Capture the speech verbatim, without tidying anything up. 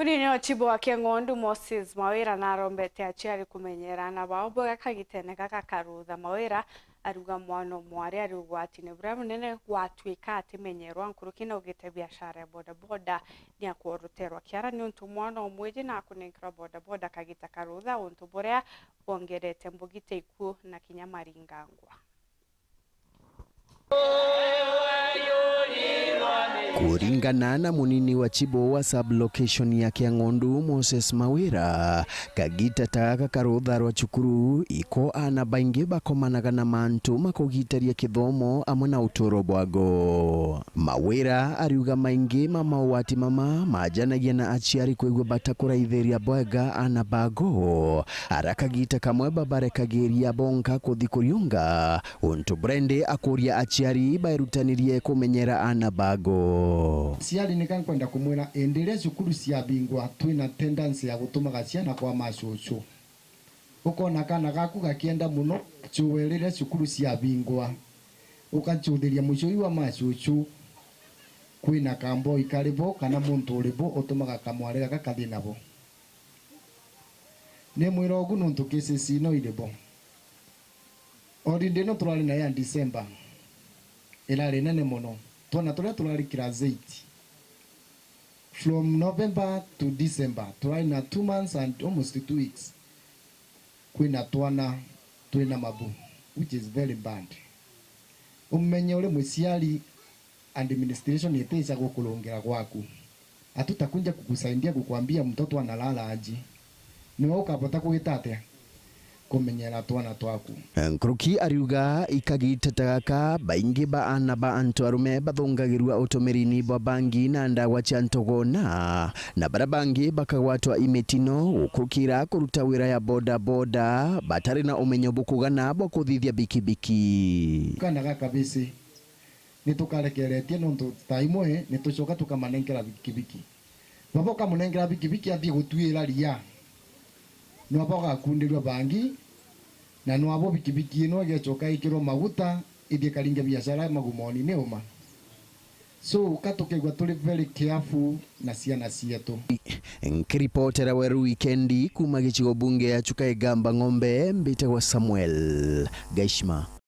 Munini wa Chibo wa Kiang'ondu Moses Mawira narombete aciari kumenyera aana bao bwega kagitene gaka ka rutha. Mawira ariuga mwana o mwari ari ugwatine buria bunene gwatuika atimenyerwa nkuruki na ugite biashara ya bodaboda ni akworuterwa kiara niuntu mwana o mwiji na akunenkerwa bodaboda kagita ka rutha, untu buria bwongerete mbugite ikuu na kinya maringangwa. Kuringana na munini wa Chibo wa sub-location ya Kiang'ondu, Moses Mawira, kagita ta gaka ka rutha rwa cukuru, iko aana baingi bakomanaga na mantu ma kugitaria kithomo amwe na uturo bwago. Mawira ariuga maingi ma maugwati mama majanagia na aciari kwigua batakuraithiria bwega aana bago, ara kagita kamwe babarekagiria bonka kuthi kuriunga, untu buria indi akuria aciari baerutanirie kumenyera aana bago. Aciari nika nkwenda kumwira, indi riria cukuru ciabingwa, twina tendency ya gutumaga ciana kwa macucu. Ukona kana gaku gakienda muno, cuwe riria cukuru ciabingwa, ukacuthiria mucui wa macucu, kwina kamboi kari bo kana muntu uri bo utumaga kamwari gaka kathi nabo. Ni mwira ugu nuntu cases ino iri bo. Holiday ino turari nayo ya December irari nene mono. Twana turia turari class eight, from November to December, turari na two months and almost two weeks, kwina twana twina mabu, which is very bad. Umenye uri muciari, administration itiica gukurungira gwaku. Hatutakuja kukusaidia kukwambia mtoto analala aje. Niwe ukabota kugita atia kumenyera twana twaku? Nkuruki ariuga ikagita ta gaka, baingi ba aana ba antu arume bathungagirua utumirini bwa bangi na ndawa cia ntogona, na baria bangi bakagwatwa imitino gukurukira kuruta wira ya boda boda batari na umenyo bukugana bwa kuthithia bikibiki. Kana gaka bisi nitukarekeretie, nontu ta imwe nitucoka tukamanengera bikibiki. Baba ukamunengera bikibiki athii gutuira ria, nwaba ugakundirua bangi, na nwabo bikibiki ino igecoka ikirwa maguta ithii karinge biashara magumoni, ni uma? So, ka tukaigua turi very careful na ciana cietu. Nkiripotera Weru Wikendi kuma gicigo bunge ya Chuka Igamba Ng'ombe, mbitagwa Samuel Gaishima.